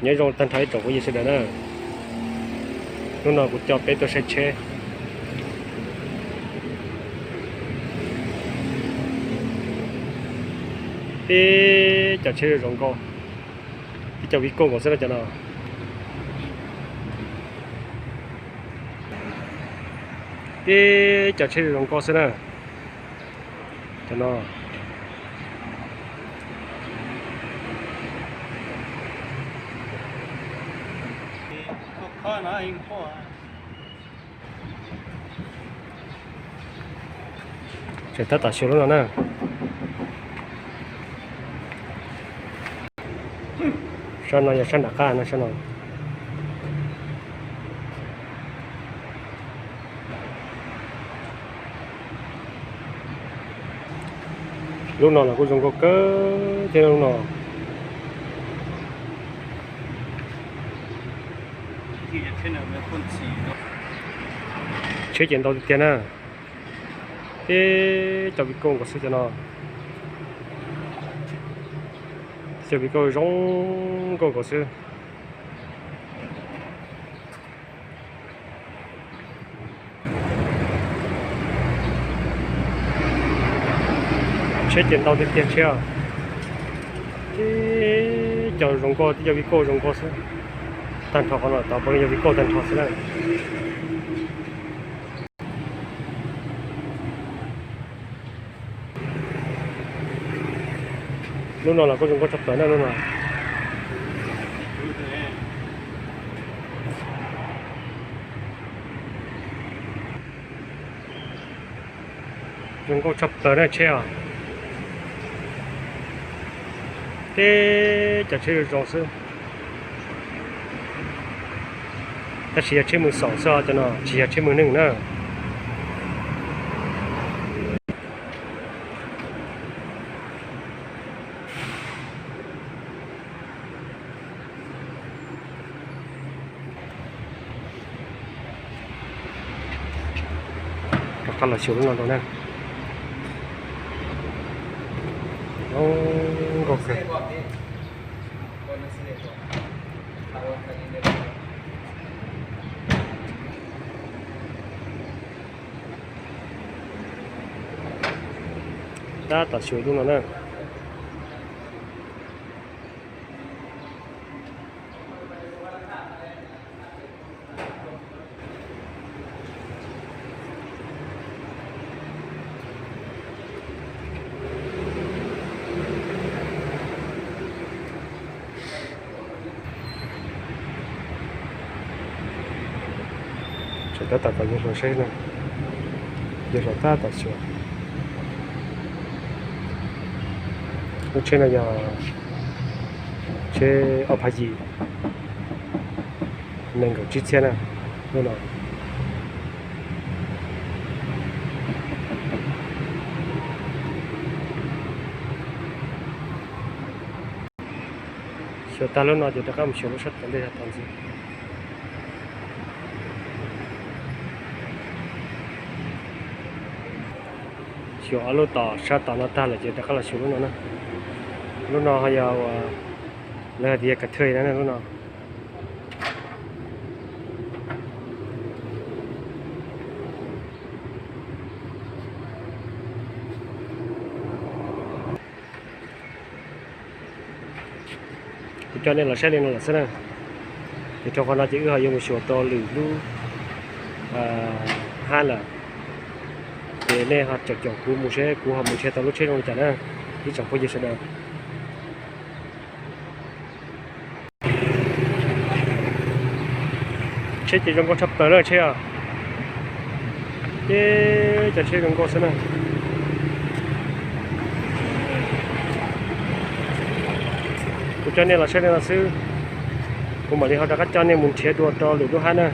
Nyob zoo tag nrho ib tsoom phooj ywg sawv daws na. Hnub no kuv coj peb tuaj saib tsheb. Tib cov tsheb zoo nkauj, tib cov Vigo nkaus xwb na cov no. Tib cov tsheb zoo nkauj xwb na. Cov no. Tseem tab tom xyuas lub no na. Sab no yog sab nram qab no, sab no. Lub no los kuj zoo nkauj kawg thiab lub no. Tsheb ces ntau tiag tiag na. Tib cov Vigo nkaus xwb cov no. Tib cov Vigo zoo nkauj nkaus xwb. Tsheb ces ntau tiag tiag tsheb os. Tib cov zoo nkauj, tib cov Vigo zoo nkauj xwb. Tag nrho qhov no tod puav leej yog Vigo tag nrho xwb na. Lub no los kuj zoo nkauj tshaj plaws na lub no. Zoo nkauj tshaj plaws na tsheb os. Tib cov tsheb zoo zoo xwb. Tab sis yog tsheb mws xaum xwb os, cov no tsis yog tsheb mws neeg na. Rov qab los xyuas lub no rau na. Zoo nkauj kawg. Tab tom xyuas lub no na. Tseem tab tom kom yawg hluas saib na, yawg hluas tab tom xyuas. Lub tsheb no yog tsheb ob phav yim, nees nkaum tsib txhiab na, lub no. Xyuas tag lub no ces rov qab mus xyuas lub sab tom ntej tod ntxiv. Xyuas ob lub tom sab tom no tag lawm ces rov qab los xyuas lub no na. Lub no ho yog uas lawv hais tias yog kav thawj na lub no. Kuv coj nej los saib li no lawm xwb na. Ces rau qhov no ces wb ho yuav mus xyuas tau lwm lub hab lawm. Ces nej ho caum caum kuv mus seb kuv ho mus nrhiav tau lub tsheb zoo li cas na, ib tsoom phooj ywg sawv daws. Tsheb ces zoo nkauj tshaj plaws na tsheb os. Tib cov tsheb zoo nkauj xwb na. Kuv coj nej los saib li no xwb. Kuv mam li ho rov qab coj nej mus nrhiav dua rau lwm lub hab na.